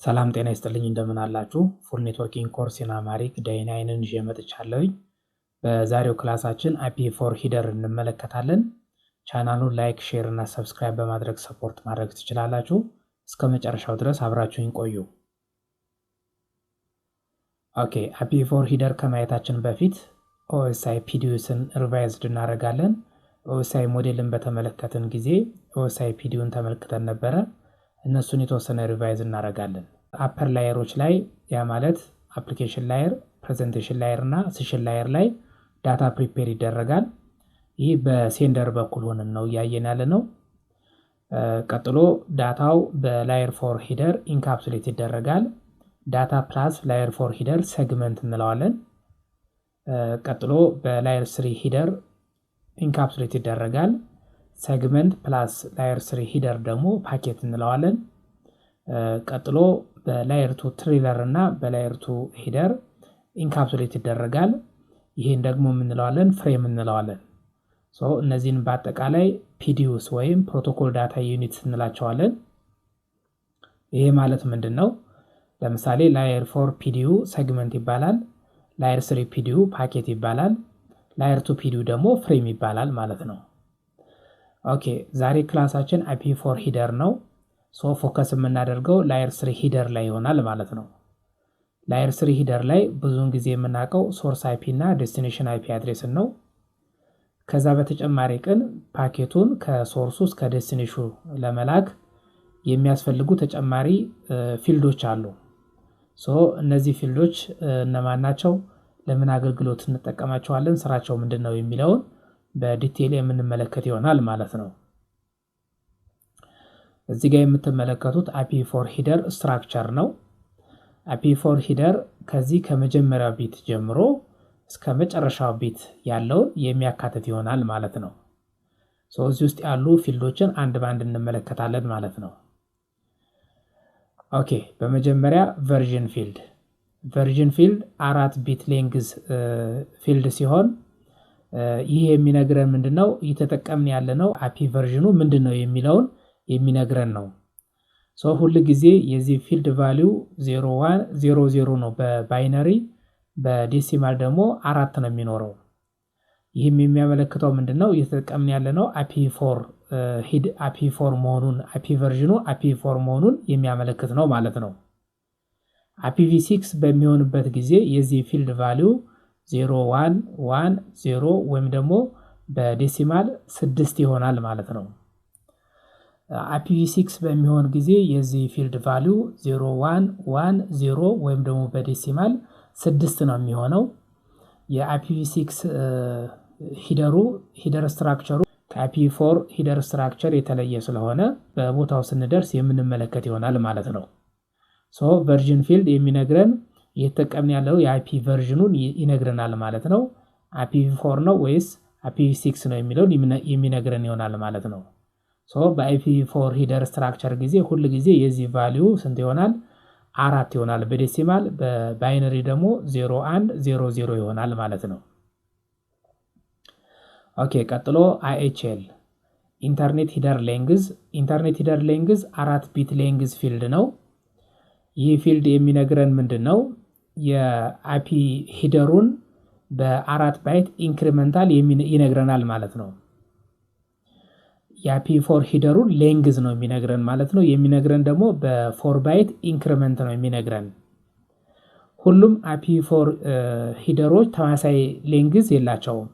ሰላም ጤና ይስጥልኝ፣ እንደምን አላችሁ? Full networking course in Amharic day 9 ን ይዤ መጥቻለሁኝ። በዛሬው ክላሳችን IP4 header እንመለከታለን። ቻናሉን like፣ share እና subscribe በማድረግ support ማድረግ ትችላላችሁ። እስከ መጨረሻው ድረስ አብራችሁኝ ቆዩ። Okay፣ IP4 header ከማየታችን በፊት OSI PDUs ን revised እናደርጋለን። OSI model ን በተመለከትን ጊዜ OSI PDU ን ተመልክተን ነበረ። እነሱን የተወሰነ revise እናደርጋለን። Upper layer ኦች ላይ፣ ያ ማለት application layer፣ presentation layer እና session layer ላይ data prepare ይደረጋል። ይህ በ sender በኩል ሆነን ነው እያየን ያለ ነው። ቀጥሎ data ው በ layer 4 header encapsulate ይደረጋል። Data plus layer 4 header segment እንለዋለን። ቀጥሎ በ layer 3 header encapsulate ይደረጋል። Segment plus layer 3 header ደግሞ ፓኬት እንለዋለን። ቀጥሎ በ layer 2 trailer እና በ layer 2 header encapsulate ይደረጋል። ይህን ደግሞ የምንለዋለን frame እንለዋለን። እነዚህን በአጠቃላይ PDUs ወይም protocol data units እንላቸዋለን። ይሄ ማለት ምንድን ነው? ለምሳሌ layer 4 PDU segment ይባላል። Layer 3 PDU packet ይባላል። Layer 2 PDU ደግሞ frame ይባላል ማለት ነው። Okay፣ ዛሬ ክላሳችን IP4 header ነው። So focus የምናደርገው layer 3 header ላይ ይሆናል ማለት ነው። Layer 3 header ላይ ብዙውን ጊዜ የምናውቀው source IP እና destination IP address ን ነው። ከዛ በተጨማሪ ግን packet ኡን ከ source ኡ እስከ destination ኡ ለመላክ የሚያስፈልጉ ተጨማሪ field ኦች አሉ። So እነዚህ field ኦች እነማን ናቸው? ለምን አገልግሎት እንጠቀማቸዋለን? ስራቸው ምንድን ነው? የሚለውን በ detail የምንመለከት ይሆናል ማለት ነው። እዚህ ጋር የምትመለከቱት IP4 header structure ነው። IP4 header ከዚህ ከመጀመሪያው bit ጀምሮ እስከ መጨረሻው bit ያለውን የሚያካትት ይሆናል ማለት ነው። እዚህ ውስጥ ያሉ field ኦችን አንድ በአንድ እንመለከታለን ማለት ነው። Okay፣ በመጀመሪያ version field። Version field 4 bit length field ሲሆን ይህ የሚነግረን ምንድን ነው? እየተጠቀምን ያለነው IP version ኑ ምንድን ነው የሚለውን የሚነግረን ነው። So ሁል ጊዜ የዚህ field value 0100 ነው በ binary፣ በ decimal ደግሞ 4 ነው የሚኖረው። ይህም የሚያመለክተው ምንድን ነው? እየተጠቀምን ያለነው IP4 መሆኑን፣ IP version ኑ IP4 መሆኑን የሚያመለክት ነው ማለት ነው። IPv6 በሚሆንበት ጊዜ የዚህ field value 0110 ወይም ደግሞ በ decimal 6 ይሆናል ማለት ነው። IPv6 በሚሆን ጊዜ የዚህ field value 0110 ወይም ደግሞ በ decimal 6 ነው የሚሆነው። የ IPv6 header ኡ header structure ኡ ከ IP4 header structure የተለየ ስለሆነ በቦታው ስንደርስ የምንመለከት ይሆናል ማለት ነው። So version field የሚነግረን እየተጠቀምን ያለው የ IP version ኑን ይነግረናል ማለት ነው። IPv4 ነው ወይስ IPv6 ነው የሚለውን የሚነግረን ይሆናል ማለት ነው። So በ IP4 header structure ጊዜ ሁል ጊዜ የዚህ value ስንት ይሆናል? 4 ይሆናል በ decimal፣ በ binary ደግሞ 0100 ይሆናል ማለት ነው። Okay፣ ቀጥሎ IHL፣ internet header length። Internet header length 4 bit length field ነው። ይህ field የሚነግረን ምንድን ነው? የ IP header ኡን በ4 byte incremental ይነግረናል ማለት ነው። የ IP4 header ኡን length ነው የሚነግረን ማለት ነው። የሚነግረን ደግሞ በ 4 byte increment ነው የሚነግረን። ሁሉም IP4 header ኦች ተመሳሳይ length የላቸውም።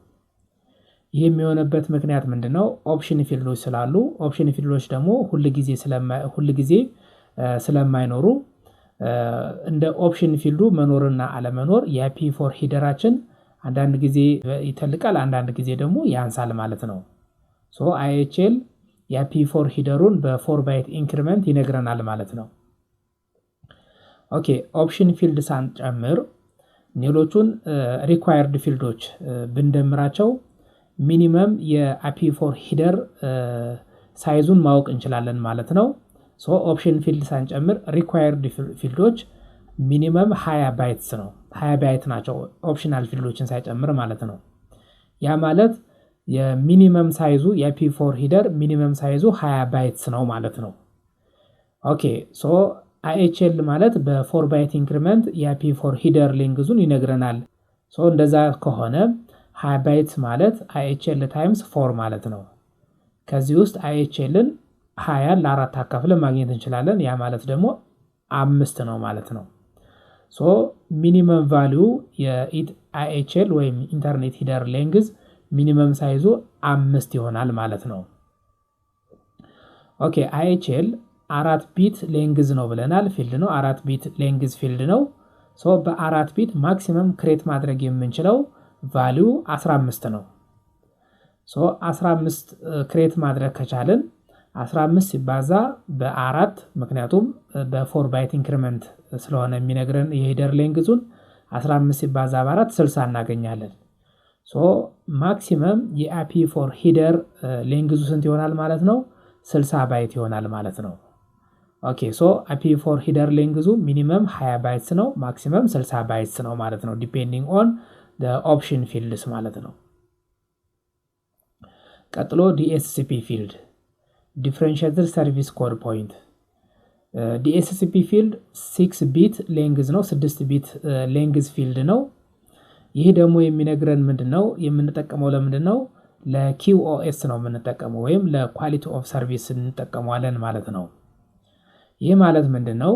ይህ የሚሆንበት ምክንያት ምንድን ነው? Option field ኦች ስላሉ፣ option field ኦች ደግሞ ሁል ጊዜ ስለማይኖሩ እንደ option field ኡ መኖርና አለመኖር የ IP4 header ኣችን አንዳንድ ጊዜ ይተልቃል፣ አንዳንድ ጊዜ ደግሞ ያንሳል ማለት ነው። So IHL የ IP4 header ኡን በ 4 byte increment ይነግረናል ማለት ነው። Okay፣ option field ሳንጨምር ሌሎቹን required field ኦች ብንደምራቸው minimum የ IP4 header size ኡን ማወቅ እንችላለን ማለት ነው። So option field ሳንጨምር required field ኦች minimum 20 bytes ነው። 20 byte ናቸው optional field ኦችን ሳይጨምር ማለት ነው። ያ ማለት የ minimum size ኡ የ IP4 header minimum size ኡ 20 bytes ነው ማለት ነው። Okay፣ so IHL ማለት በ 4 byte increment የ IPv4 header length ኡን ይነግረናል። So እንደዛ ከሆነ 20 byte ማለት IHL times 4 ማለት ነው። ከዚህ ውስጥ IHL ን 20 ለአራት አካፍለን ማግኘት እንችላለን። ያ ማለት ደግሞ 5 ነው ማለት ነው። So minimum value የ IHL ወይም internet header length minimum size ኡ 5 ይሆናል ማለት ነው። Okay, IHL 4 bit length ነው ብለናል። Field ነው፣ 4 bit length field ነው። So በ4 bit maximum create ማድረግ የምንችለው value 15 ነው። So 15 create ማድረግ ከቻልን 15 ሲባዛ በአራት፣ ምክንያቱም በ 4 byte increment ስለሆነ የሚነግረን የ header length ኡን፣ 15 ሲባዛ በአራት 60 እናገኛለን። So maximum የ IPv4 header length ኡ ስንት ይሆናል ማለት ነው? 60 byte ይሆናል ማለት ነው። Okay, so IPv4 header length ኡ minimum 20 bytes ነው፣ maximum 60 bytes ነው ማለት ነው። Depending on option fields ማለት ነው። ቀጥሎ DSCP field፣ differentiated service code point። DSCP field 6 bit length ነው፣ 6 bit length field ነው። ይህ ደግሞ የሚነግረን ምንድን ነው? የምንጠቀመው ለምንድን ነው? ለ QoS ነው የምንጠቀመው ወይም ለ quality of service እንጠቀመዋለን ማለት ነው። ይህ ማለት ምንድን ነው?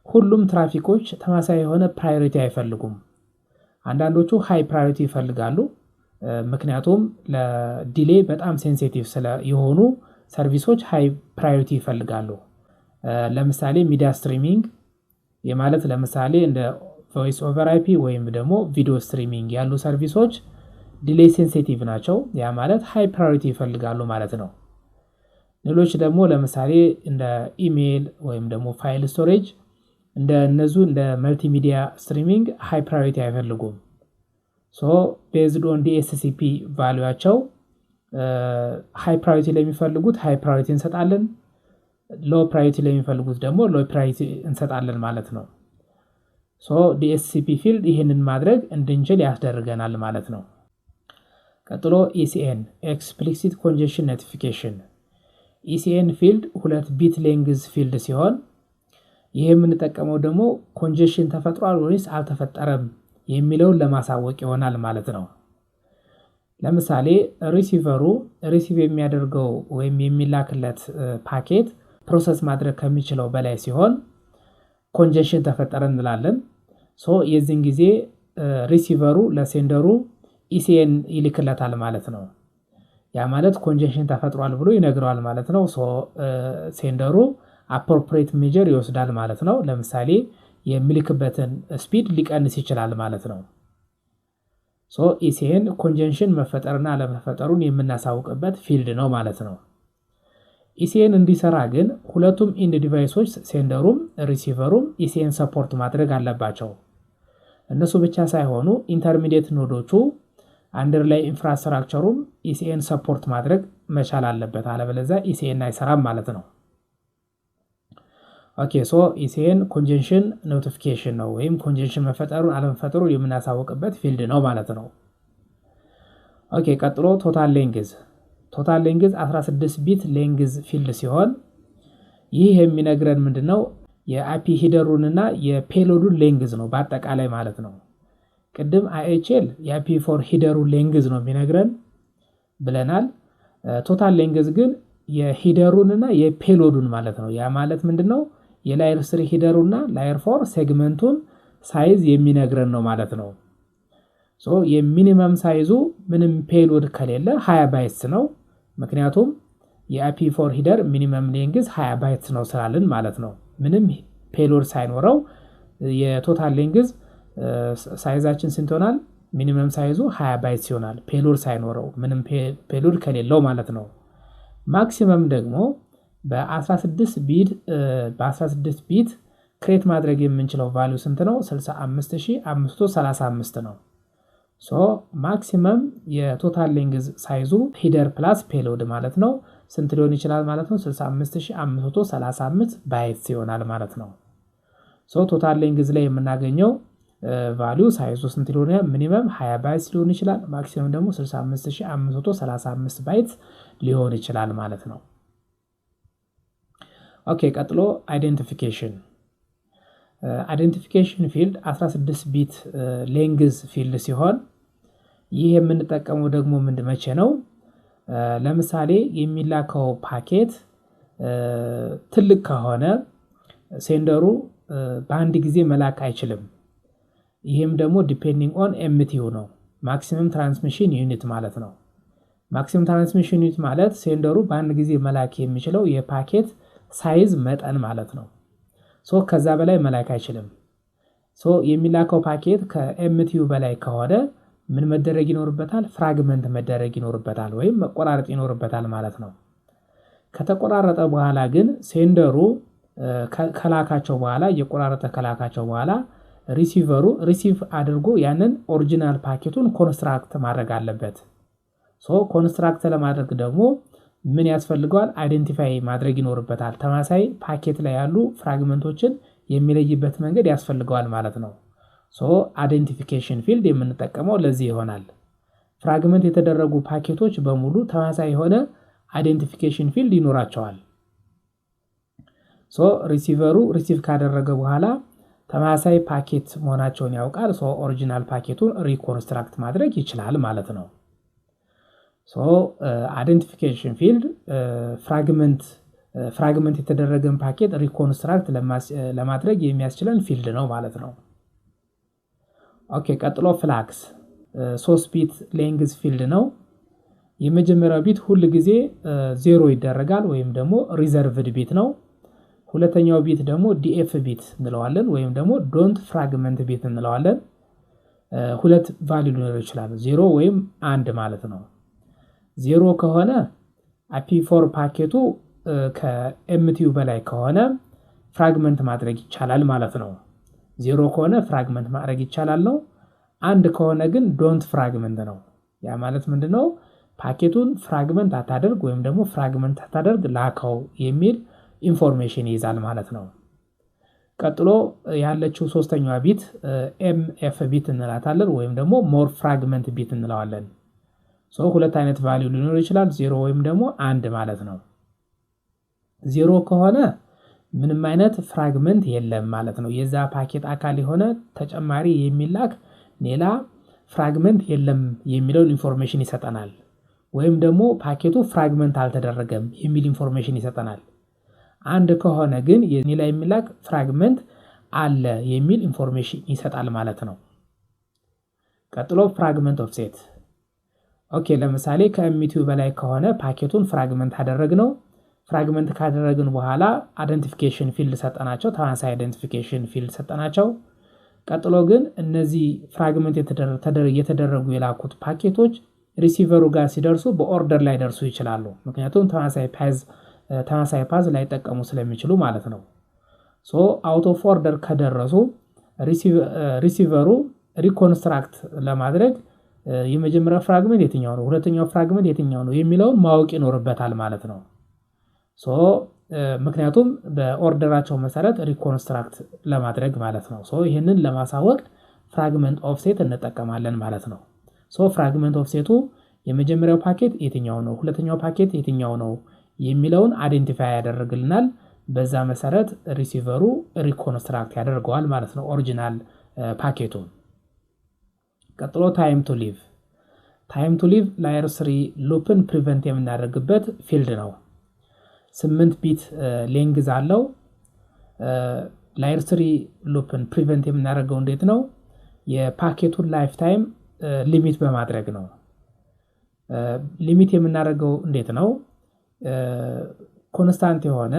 ሁሉም ትራፊኮች ተመሳሳይ የሆነ priority አይፈልጉም። አንዳንዶቹ high priority ይፈልጋሉ። ምክንያቱም ለ delay በጣም sensitive የሆኑ service ኦች high priority ይፈልጋሉ። ለምሳሌ media streaming የማለት ለምሳሌ እንደ voice over IP ወይም ደግሞ video streaming ያሉ service ኦች delay sensitive ናቸው። ያ ማለት high priority ይፈልጋሉ ማለት ነው። ሌሎች ደግሞ ለምሳሌ እንደ ኢሜይል ወይም ደግሞ file storage፣ እንደ እነዙ እንደ multimedia streaming high priority አይፈልጉም። So based on DSCP value ኣቸው high priority ለሚፈልጉት high priority እንሰጣለን፣ low priority ለሚፈልጉት ደግሞ low priority እንሰጣለን ማለት ነው። So DSCP field ይህንን ማድረግ እንድንችል ያስደርገናል ማለት ነው። ቀጥሎ ECN፣ explicit congestion notification። ECN field 2 bit length field ሲሆን ይህ የምንጠቀመው ደግሞ congestion ተፈጥሯል ወይስ አልተፈጠረም የሚለውን ለማሳወቅ ይሆናል ማለት ነው። ለምሳሌ receiver ኡ receive የሚያደርገው ወይም የሚላክለት packet process ማድረግ ከሚችለው በላይ ሲሆን congestion ተፈጠረ እንላለን። So የዚህን ጊዜ receiver ኡ ለ sender ኡ ECN ይልክለታል ማለት ነው። ያ ማለት congestion ተፈጥሯል ብሎ ይነግረዋል ማለት ነው። So sender ኡ appropriate measure ይወስዳል ማለት ነው። ለምሳሌ የሚልክበትን speed ሊቀንስ ይችላል ማለት ነው። So ECN congestion መፈጠርና አለመፈጠሩን የምናሳውቅበት field ነው ማለት ነው። ECN እንዲሰራ ግን ሁለቱም end device ኦች sender ኡም receiver ኡም ECN support ማድረግ አለባቸው። እነሱ ብቻ ሳይሆኑ intermediate node ኦቹ፣ underlay infrastructure ኡም ECN support ማድረግ መቻል አለበት። አለበለዚያ ECN አይሰራም ማለት ነው። Okay, so ECN congestion notification ነው ወይም congestion መፈጠሩን አለመፈጠሩን የምናሳውቅበት field ነው ማለት ነው። Okay, ቀጥሎ total length። Total length 16 bit length field ሲሆን ይህ የሚነግረን ምንድን ነው? የ IP header ኡንና የ payload ኡን length ነው በአጠቃላይ ማለት ነው። ቅድም IHL የ IPv4 header ኡን length ነው የሚነግረን ብለናል። Total length ግን የ header ኡንና የ payload ኡን ማለት ነው። ያ ማለት ምንድን ነው? የ layer 3 header ኡና layer 4 segment ኡን size የሚነግረን ነው ማለት ነው። So የ minimum size ኡ ምንም payload ከሌለ 20 bytes ነው። ምክንያቱም የ IPv4 header minimum length 20 bytes ነው ስላልን ማለት ነው። ምንም payload ሳይኖረው የ total length size ኣችን ስንት ይሆናል? Minimum size ኡ 20 bytes ይሆናል። Payload ሳይኖረው፣ ምንም payload ከሌለው ማለት ነው። Maximum ደግሞ በ16 bit create ማድረግ የምንችለው value ስንት ነው? 65535 ነው። So maximum የ total length size ኡ header plus payload ማለት ነው ስንት ሊሆን ይችላል ማለት ነው? 65535 bytes ይሆናል ማለት ነው። So total length ላይ የምናገኘው value size ኡ ስንት ሊሆን፣ minimum 20 bytes ሊሆን ይችላል። Maximum ደግሞ 65535 bytes ሊሆን ይችላል ማለት ነው። Okay, ቀጥሎ identification። Identification field 16 bit length field ሲሆን ይህ የምንጠቀመው ደግሞ ምንድ መቼ ነው? ለምሳሌ የሚላከው ፓኬት ትልቅ ከሆነ sender ኡ በአንድ ጊዜ መላክ አይችልም። ይህም ደግሞ depending on MTU ነው፣ maximum transmission unit ማለት ነው። Maximum transmission unit ማለት sender ኡ በአንድ ጊዜ መላክ የሚችለው የ packet size መጠን ማለት ነው። So ከዛ በላይ መላክ አይችልም። So የሚላከው packet ከ MTU በላይ ከሆነ ምን መደረግ ይኖርበታል? Fragment መደረግ ይኖርበታል ወይም መቆራረጥ ይኖርበታል ማለት ነው። ከተቆራረጠ በኋላ ግን sender ኡ ከላካቸው በኋላ፣ እየቆራረጠ ከላካቸው በኋላ receiver ኡ receive አድርጎ ያንን original packet ኡን construct ማድረግ አለበት። So construct ለማድረግ ደግሞ ምን ያስፈልገዋል? Identify ማድረግ ይኖርበታል። ተመሳሳይ ፓኬት ላይ ያሉ fragment ኦችን የሚለይበት መንገድ ያስፈልገዋል ማለት ነው። So identification field የምንጠቀመው ለዚህ ይሆናል። Fragment የተደረጉ ፓኬቶች በሙሉ ተመሳሳይ የሆነ identification field ይኖራቸዋል። So receiver ኡ receive ካደረገ በኋላ ተመሳሳይ ፓኬት መሆናቸውን ያውቃል። So original packet ኡን reconstruct ማድረግ ይችላል ማለት ነው። So identification field fragment የተደረገን packet reconstruct ለማድረግ የሚያስችለን field ነው ማለት ነው። Okay፣ ቀጥሎ flags 3 bit length field ነው። የመጀመሪያው bit ሁል ጊዜ ዜሮ ይደረጋል ወይም ደግሞ reserved bit ነው። ሁለተኛው bit ደግሞ DF bit እንለዋለን ወይም ደግሞ don't fragment bit እንለዋለን። ሁለት value ሊኖረው ይችላል፣ ዜሮ ወይም አንድ ማለት ነው። ዜሮ ከሆነ IP4 packet ኡ ከ MTU በላይ ከሆነ fragment ማድረግ ይቻላል ማለት ነው። ዜሮ ከሆነ fragment ማድረግ ይቻላል ነው። አንድ ከሆነ ግን don't fragment ነው። ያ ማለት ምንድነው? Packet ኡን fragment አታደርግ ወይም ደግሞ fragment አታደርግ ላከው የሚል information ይይዛል ማለት ነው። ቀጥሎ ያለችው ሶስተኛዋ bit MF bit እንላታለን ወይም ደግሞ more fragment bit እንለዋለን። So ሁለት አይነት value ሊኖር ይችላል፣ ዜሮ ወይም ደግሞ አንድ ማለት ነው። ዜሮ ከሆነ ምንም አይነት fragment የለም ማለት ነው። የዛ ፓኬት አካል የሆነ ተጨማሪ የሚላክ ሌላ fragment የለም የሚለውን information ይሰጠናል። ወይም ደግሞ packet ኡ fragment አልተደረገም የሚል information ይሰጠናል። አንድ ከሆነ ግን ሌላ የሚላክ fragment አለ የሚል information ይሰጣል ማለት ነው። ቀጥሎ fragment offset። Okay፣ ለምሳሌ ከ MTU በላይ ከሆነ packet ኡን fragment አደረግነው። Fragment ካደረግን በኋላ identification field ሰጠናቸው፣ ተመሳሳይ identification field ሰጠናቸው። ቀጥሎ ግን እነዚህ fragment የተደረጉ የላኩት packet ኦች receiver ኡ ጋር ሲደርሱ በ order ላይደርሱ ይችላሉ። ምክንያቱም ተመሳሳይ path ላይጠቀሙ ስለሚችሉ ማለት ነው። So out of order ከደረሱ receiver ኡ reconstruct ለማድረግ የመጀመሪያው fragment የትኛው ነው፣ ሁለተኛው fragment የትኛው ነው የሚለውን ማወቅ ይኖርበታል ማለት ነው። So ምክንያቱም በ order ኣቸው መሰረት reconstruct ለማድረግ ማለት ነው። So ይህንን ለማሳወቅ fragment offset እንጠቀማለን ማለት ነው። So fragment offset ኡ የመጀመሪያው ፓኬት የትኛው ነው፣ ሁለተኛው ፓኬት የትኛው ነው የሚለውን identify ያደርግልናል። በዛ መሰረት receiver ኡ reconstruct ያደርገዋል ማለት ነው original packet ኡን። ቀጥሎ time to live። Time to live layer three loop ን prevent የምናደርግበት field ነው። 8 bit length አለው። Layer three loop ን prevent የምናደርገው እንዴት ነው? የ packet ኡን lifetime limit በማድረግ ነው። Limit የምናደርገው እንዴት ነው? Constant የሆነ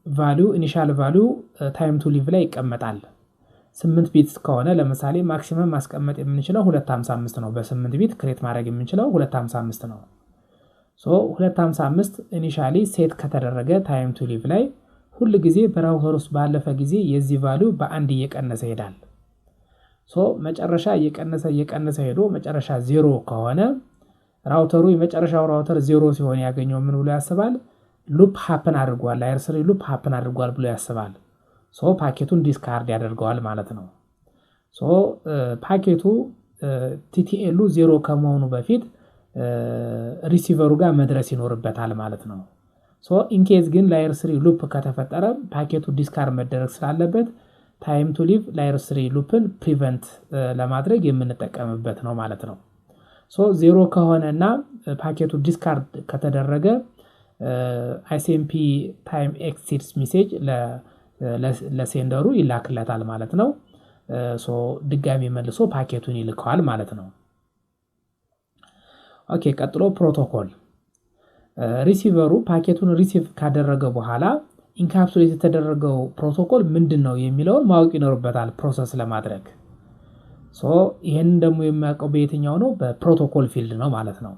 value፣ initial value time to live ላይ ይቀመጣል። 8 bit ከሆነ ለምሳሌ maximum ማስቀመጥ የምንችለው 255 ነው። በ8 bit create ማድረግ የምንችለው 255 ነው። So 255 initially set ከተደረገ time to live ላይ ሁል ጊዜ በ router ውስጥ ባለፈ ጊዜ የዚህ value በአንድ እየቀነሰ ይሄዳል። So መጨረሻ እየቀነሰ እየቀነሰ ሄዶ መጨረሻ ዜሮ ከሆነ router ኡ የመጨረሻው router ዜሮ ሲሆን ያገኘው ምን ብሎ ያስባል? Loop happen አድርጓል፣ layer three loop happen አድርጓል ብሎ ያስባል። So packet ኡን discard ያደርገዋል ማለት ነው። So packet ኡ TTL ኡ ዜሮ ከመሆኑ በፊት receiver ኡ ጋር መድረስ ይኖርበታል ማለት ነው። So in case ግን layer three loop ከተፈጠረ packet ኡ discard መደረግ ስላለበት Time to live layer 3 loop ን prevent ለማድረግ የምንጠቀምበት ነው ማለት ነው። So 0 ከሆነና packet ኡ discard ከተደረገ ICMP time exceeds message ለ sender ኡ ይላክለታል ማለት ነው። So ድጋሚ መልሶ ፓኬቱን ይልከዋል ማለት ነው። Okay፣ ቀጥሎ protocol። Receiver ኡ packet ኡን receive ካደረገ በኋላ encapsulate የተደረገው ፕሮቶኮል ምንድን ነው የሚለውን ማወቅ ይኖርበታል process ለማድረግ። So ይህንን ደግሞ የሚያውቀው በየትኛው ነው? በ protocol field ነው ማለት ነው።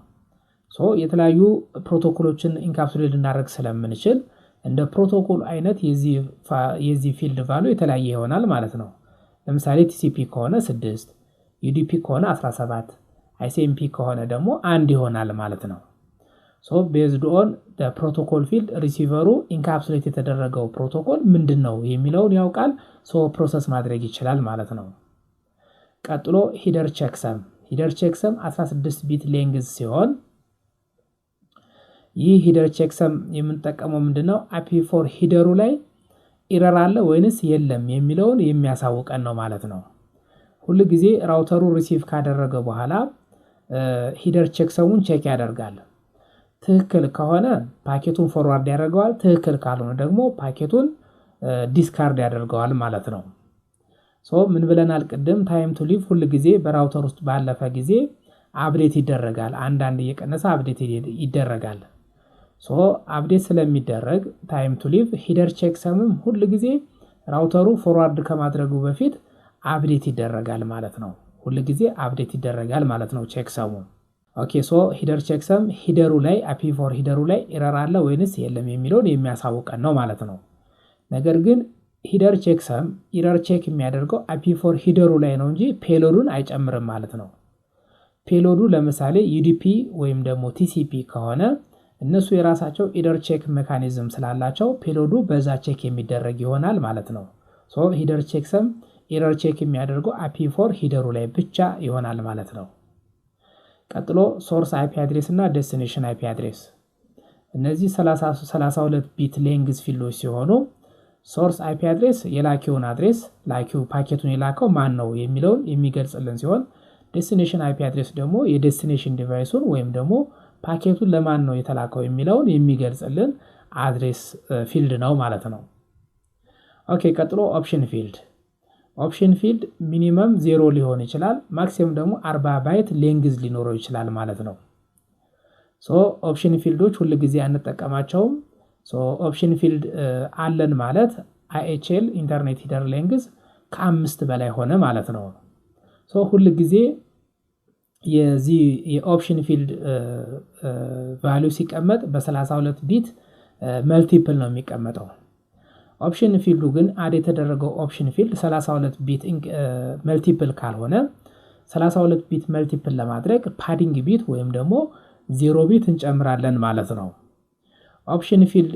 So የተለያዩ protocol ኦችን encapsulate ልናደርግ ስለምንችል እንደ ፕሮቶኮል አይነት የዚህ field value የተለያየ ይሆናል ማለት ነው። ለምሳሌ TCP ከሆነ 6፣ UDP ከሆነ 17፣ ICMP ከሆነ ደግሞ 1 ይሆናል ማለት ነው። So based on protocol field receiver ኡ encapsulate የተደረገው ፕሮቶኮል ምንድን ነው የሚለውን ያውቃል። So process ማድረግ ይችላል ማለት ነው። ቀጥሎ header checksum። Header checksum 16 bit length ሲሆን ይህ header checksum የምንጠቀመው ምንድነው? IPv4 header ኡ ላይ error አለ ወይንስ የለም የሚለውን የሚያሳውቀን ነው ማለት ነው። ሁል ጊዜ router ኡ receive ካደረገ በኋላ header checksum ኡን check ያደርጋል። ትክክል ከሆነ packet ኡን forward ያደርገዋል። ትክክል ካልሆነ ደግሞ packet ኡን discard ያደርገዋል ማለት ነው። So ምን ብለናል ቅድም? Time to live ሁል ጊዜ በ router ውስጥ ባለፈ ጊዜ update ይደረጋል። አንዳንድ እየቀነሰ update ይደረጋል። So update ስለሚደረግ time to live header checksum ም ሁል ጊዜ router ኡ forward ከማድረጉ በፊት update ይደረጋል ማለት ነው። ሁል ጊዜ update ይደረጋል ማለት ነው checksum ኡ። Okay፣ so header checksum header ኡ ላይ፣ IPv4 header ኡ ላይ error አለ ወይንስ የለም የሚለውን የሚያሳውቀን ነው ማለት ነው። ነገር ግን header checksum error check የሚያደርገው IPv4 header ኡ ላይ ነው እንጂ payload ኡን አይጨምርም ማለት ነው። Payload ኡ ለምሳሌ UDP ወይም ደግሞ TCP ከሆነ እነሱ የራሳቸው error check mechanism ስላላቸው payload ኡ በዛ check የሚደረግ ይሆናል ማለት ነው። So header checksum error check የሚያደርገው IPv4 header ኡ ላይ ብቻ ይሆናል ማለት ነው። ቀጥሎ source IP address እና destination IP address፣ እነዚህ 32 bit length field ኦች ሲሆኑ source IP address የላኪውን address፣ ላኪው ፓኬቱን የላከው ማን ነው የሚለውን የሚገልጽልን ሲሆን destination IP address ደግሞ የ destination device ኡን ወይም ደግሞ ፓኬቱን ለማን ነው የተላከው የሚለውን የሚገልጽልን address field ነው ማለት ነው። Okay፣ ቀጥሎ option field። Option field minimum 0 ሊሆን ይችላል፣ maximum ደግሞ 40 byte length ሊኖረው ይችላል ማለት ነው። So option field ኦች ሁል ጊዜ አንጠቀማቸውም። So option field አለን ማለት IHL internet header length ከ5 በላይ ሆነ ማለት ነው። So ሁል ጊዜ የዚህ የ option field value ሲቀመጥ በ32 bit multiple ነው የሚቀመጠው። Option field ኡ ግን add የተደረገው option field 32 bit multiple ካልሆነ 32 bit multiple ለማድረግ padding bit ወይም ደግሞ 0 bit እንጨምራለን ማለት ነው። Option field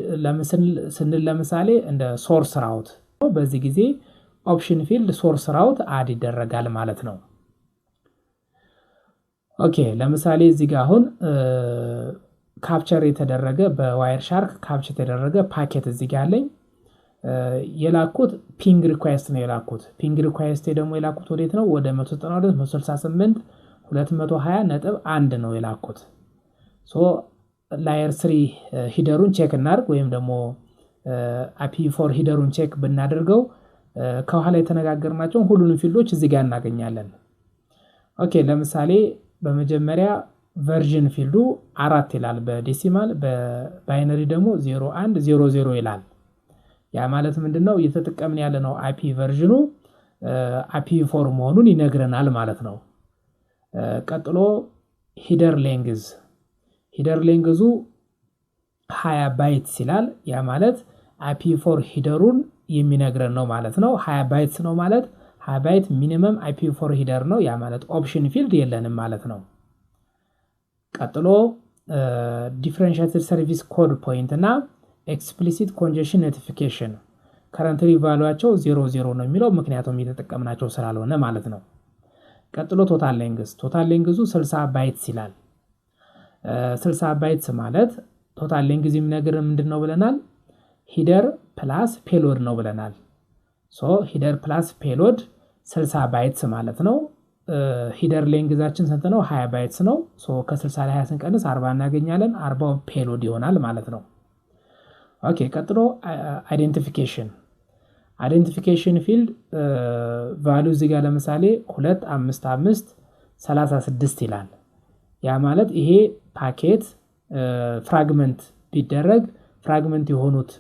ስንል ለምሳሌ እንደ source route፣ በዚህ ጊዜ option field source route add ይደረጋል ማለት ነው። Okay፣ ለምሳሌ እዚህ ጋር አሁን capture የተደረገ፣ በ Wireshark capture የተደረገ ፓኬት እዚህ ጋር አለኝ። የላኩት ping request ነው የላኩት። Ping request ደግሞ የላኩት ወዴት ነው? ወደ 192 168 220.1 ነው የላኩት። So layer 3 header ኡን check እናድርግ ወይም ደግሞ IPv4 header ኡን check ብናደርገው ከኋላ የተነጋገርናቸውን ሁሉንም field ኦች እዚህ ጋር እናገኛለን። Okay፣ ለምሳሌ በመጀመሪያ version field ኡ 4 ይላል በ decimal፣ በ binary ደግሞ 0100 ይላል። ያ ማለት ምንድነው? እየተጠቀምን ያለ ነው IP version ኑ IPv4 መሆኑን ይነግረናል ማለት ነው። ቀጥሎ header length። Header length ኡ 20 bytes ይላል። ያ ማለት IPv4 header ኡን የሚነግረን ነው ማለት ነው። 20 bytes ነው ማለት 20 byte minimum IPv4 header ነው። ያ ማለት option field የለንም ማለት ነው። ቀጥሎ differentiated service code point እና explicit congestion notification currently value ኣቸው 00 ነው የሚለው፣ ምክንያቱም እየተጠቀምናቸው ስላልሆነ ማለት ነው። ቀጥሎ total length። Total length ኡ 60 bytes ይላል። 60 bytes ማለት total length የሚነግር ምንድን ነው ብለናል? Header plus payload ነው ብለናል። So header plus payload 60 bytes ማለት ነው። Header length ኣችን ስንት ነው? 20 bytes ነው። So ከ60 ላይ 20 ስንቀንስ 40 እናገኛለን። 40ው payload ይሆናል ማለት ነው። Okay፣ ቀጥሎ identification field value እዚህ ጋር ለምሳሌ 2 5 5 36 ይላል። ያ ማለት ይሄ packet fragment ቢደረግ fragment የሆኑት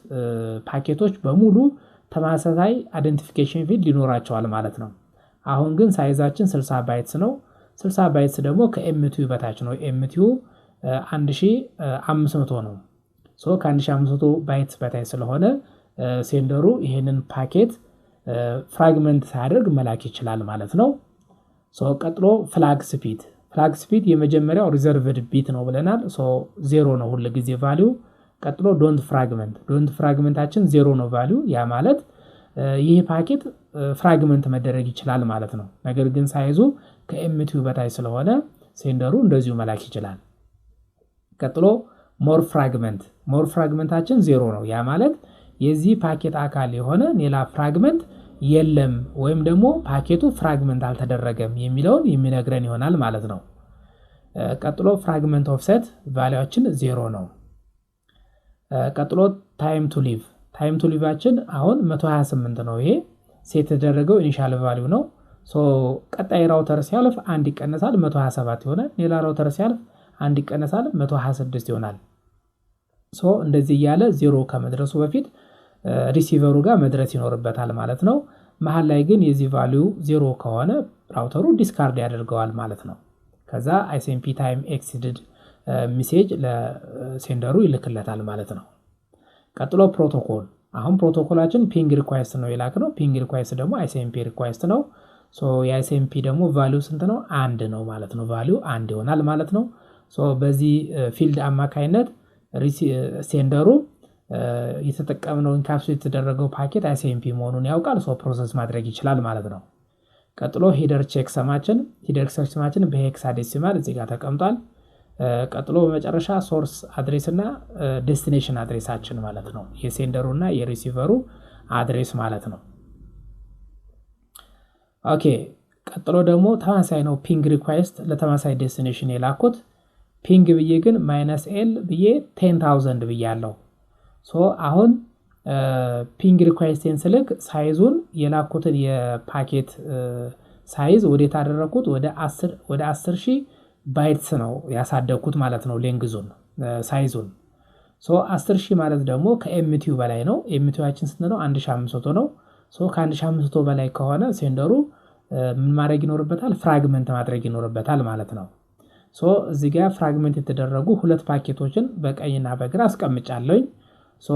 ፓኬቶች በሙሉ ተመሳሳይ identification field ይኖራቸዋል ማለት ነው። አሁን ግን size ኣችን 60 bytes ነው። 60 bytes ደግሞ ከ MTU በታች ነው። MTU 1500 ነው። So ከ1500 bytes በታች ስለሆነ sender ኡ ይሄንን packet fragment ሳያደርግ መላክ ይችላል ማለት ነው። So ቀጥሎ flag speed። Flag speed የመጀመሪያው reserved bit ነው ብለናል። So 0 ነው ሁል ጊዜ value። ቀጥሎ don't fragment። Don't fragment ኣችን 0 ነው value። ያ ማለት ይህ packet fragment መደረግ ይችላል ማለት ነው። ነገር ግን size ኡ ከ MTU በታች ስለሆነ sender ኡ እንደዚሁ መላክ ይችላል። ቀጥሎ more fragment። More fragment ኣችን 0 ነው። ያ ማለት የዚህ ፓኬት አካል የሆነ ሌላ fragment የለም ወይም ደግሞ packet ኡ fragment አልተደረገም የሚለውን የሚነግረን ይሆናል ማለት ነው። ቀጥሎ fragment offset value ኣችን 0 ነው። ቀጥሎ time to live። Time to live ኣችን አሁን 128 ነው። ይሄ set የተደረገው initial value ነው። So ቀጣይ router ሲያልፍ አንድ ይቀነሳል፣ 127 ይሆናል። ሌላ router ሲያልፍ አንድ ይቀነሳል፣ 126 ይሆናል። So እንደዚህ እያለ 0 ከመድረሱ በፊት receiver ኡ ጋር መድረስ ይኖርበታል ማለት ነው። መሀል ላይ ግን የዚህ value 0 ከሆነ router ኡ discard ያደርገዋል ማለት ነው። ከዛ ICMP time exceeded message ለ sender ኡ ይልክለታል ማለት ነው። ቀጥሎ ፕሮቶኮል። አሁን protocol ኣችን ping request ነው የላክነው። Ping request ደግሞ ICMP request ነው። So የ ICMP ደግሞ value ስንት ነው? አንድ ነው ማለት ነው። Value አንድ ይሆናል ማለት ነው። So በዚህ field አማካይነት sender ኡ የተጠቀምነው encapsulate የተደረገው packet ICMP መሆኑን ያውቃል። So process ማድረግ ይችላል ማለት ነው። ቀጥሎ header checksum ኣችን። Header checksum ኣችን በ hexadecimal እዚህ ጋር ተቀምጧል። ቀጥሎ በመጨረሻ source address እና destination address ኣችን ማለት ነው። የ sender ኡ እና የ receiver ኡ address ማለት ነው። Okay፣ ቀጥሎ ደግሞ ተመሳሳይ ነው። Ping request ለተመሳሳይ destination የላኩት ping ብዬ ግን minus l ብዬ 10,000 ብዬ አለው። So አሁን ping request ኤን ስልክ size ኡን የላኩትን የ packet size ወዴት አደረግኩት? ወደ 10,000 bytes ነው ያሳደግኩት ማለት ነው length ኡን፣ size ኡን። So 10,000 ማለት ደግሞ ከ MTU በላይ ነው። MTU ኣችን ስንት ነው? 1500 ነው። So ከ1500 በላይ ከሆነ sender ኡ ምን ማድረግ ይኖርበታል? Fragment ማድረግ ይኖርበታል ማለት ነው። So እዚህ ጋር fragment የተደረጉ ሁለት ፓኬቶችን በቀኝና በግራ አስቀምጫለሁኝ። So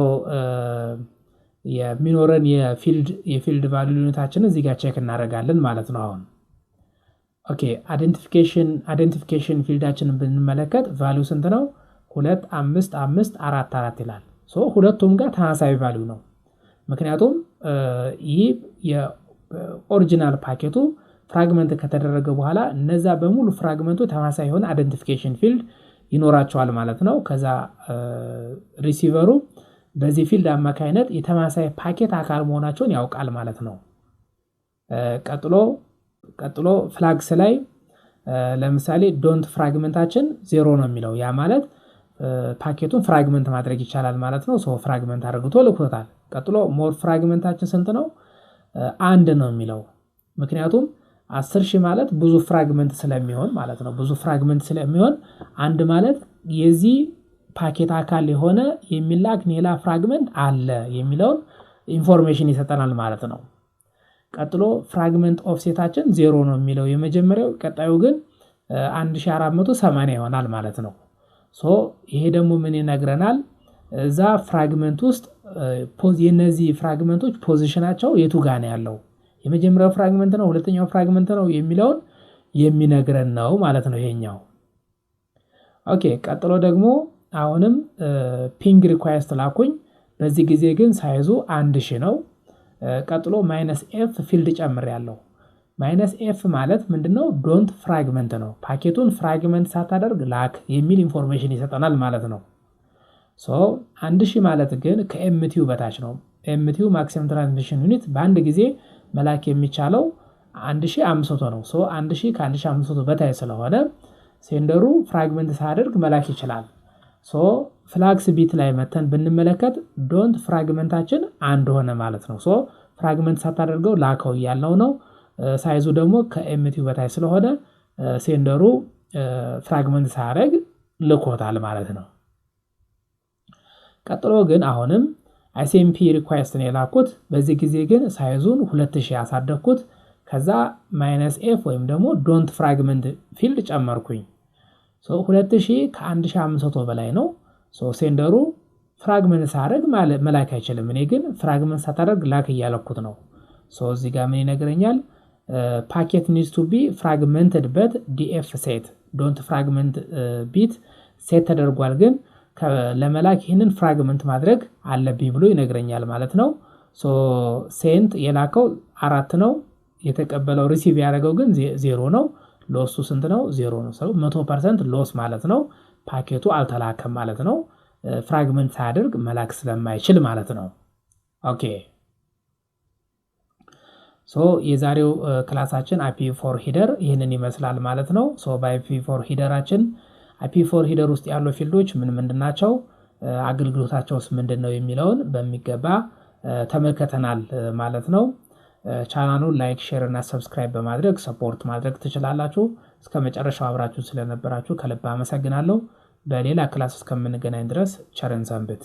የሚኖረን የ field value ልዩነታችንን እዚህ ጋር check እናደርጋለን ማለት ነው። አሁን okay፣ identification field ኣችንን ብንመለከት value ስንት ነው? 2 5 5 4 4 ይላል። So ሁለቱም ጋር ተመሳሳይ value ነው። ምክንያቱም ይህ የ original packet ኡ fragment ከተደረገ በኋላ እነዛ በሙሉ fragment ኡ ተመሳሳይ የሆነ identification field ይኖራቸዋል ማለት ነው። ከዛ receiver ኡ በዚህ field አማካይነት የተመሳሳይ ፓኬት አካል መሆናቸውን ያውቃል ማለት ነው። ቀጥሎ flags ላይ ለምሳሌ don't fragment ኣችን 0 ነው የሚለው፣ ያ ማለት packet ኡን fragment ማድረግ ይቻላል ማለት ነው። So fragment አድርግቶ ልኮታል። ቀጥሎ more fragment ኣችን ስንት ነው? አንድ ነው የሚለው፣ ምክንያቱም 10,000 ማለት ብዙ fragment ስለሚሆን ማለት ነው። ብዙ fragment ስለሚሆን አንድ ማለት የዚህ ፓኬት አካል የሆነ የሚላክ ሌላ fragment አለ የሚለውን information ይሰጠናል ማለት ነው። ቀጥሎ fragment offset ኣችን 0 ነው የሚለው የመጀመሪያው፣ ቀጣዩ ግን 1480 ይሆናል ማለት ነው። So ይሄ ደግሞ ምን ይነግረናል? እዛ fragment ውስጥ የነዚህ fragment ኦች position ኣቸው የቱ ጋ ነው ያለው፣ የመጀመሪያው fragment ነው፣ ሁለተኛው fragment ነው የሚለውን የሚነግረን ነው ማለት ነው ይሄኛው። Okay፣ ቀጥሎ ደግሞ አሁንም ping request ላኩኝ። በዚህ ጊዜ ግን size ኡ 1000 ነው። ቀጥሎ minus f field ጨምሬያለሁ። Minus f ማለት ምንድነው? Don't fragment ነው። Packet ኡን fragment ሳታደርግ ላክ የሚል information ይሰጠናል ማለት ነው። So 1000 ማለት ግን ከ MTU በታች ነው። MTU maximum transmission unit በአንድ ጊዜ መላክ የሚቻለው 1500 ነው። So 1000 ከ1500 በታች ስለሆነ sender ኡ fragment ሳያደርግ መላክ ይችላል። So flags bit ላይ መተን ብንመለከት don't fragment ኣችን 1 ሆነ ማለት ነው። So fragment ሳታደርገው ላከው እያልነው ነው። Size ኡ ደግሞ ከ MTU በታች ስለሆነ sender ኡ fragment ሳያደርግ ልኮታል ማለት ነው። ቀጥሎ ግን አሁንም ICMP request ነው የላኩት። በዚህ ጊዜ ግን size ኡን 2000 ያሳደግኩት፣ ከዛ minus f ወይም ደግሞ don't fragment field ጨመርኩኝ። 2000 ከ1500 በላይ ነው። Sender ኡ fragment ሳያደርግ መላክ አይችልም። እኔ ግን fragment ሳታደርግ ላክ እያለኩት ነው። So እዚህ ጋር ምን ይነግረኛል? Packet needs to be fragmented but DF set፣ don't fragment bit set ተደርጓል፣ ግን ለመላክ ይህንን fragment ማድረግ አለብኝ ብሎ ይነግረኛል ማለት ነው። Sent የላከው 4 ነው። የተቀበለው receive ያደረገው ግን 0 ነው። Loss ኡ ስንት ነው? 0 ነው። 100% loss ማለት ነው። ፓኬቱ አልተላከም ማለት ነው። Fragment ሳያደርግ መላክ ስለማይችል ማለት ነው። Okay, so የዛሬው class ኣችን IP4 header ይህንን ይመስላል ማለት ነው። So በ IP4 header ኣችን IP4 header ውስጥ ያሉ field ኦች ምን ምንድን ናቸው፣ አገልግሎታቸውስ ምንድን ነው የሚለውን በሚገባ ተመልክተናል ማለት ነው። Channel ኡን like፣ share እና subscribe በማድረግ support ማድረግ ትችላላችሁ። እስከ መጨረሻው አብራችሁ ስለነበራችሁ ከልብ አመሰግናለሁ። በሌላ class እስከምንገናኝ ድረስ ቸር እንሰንብት።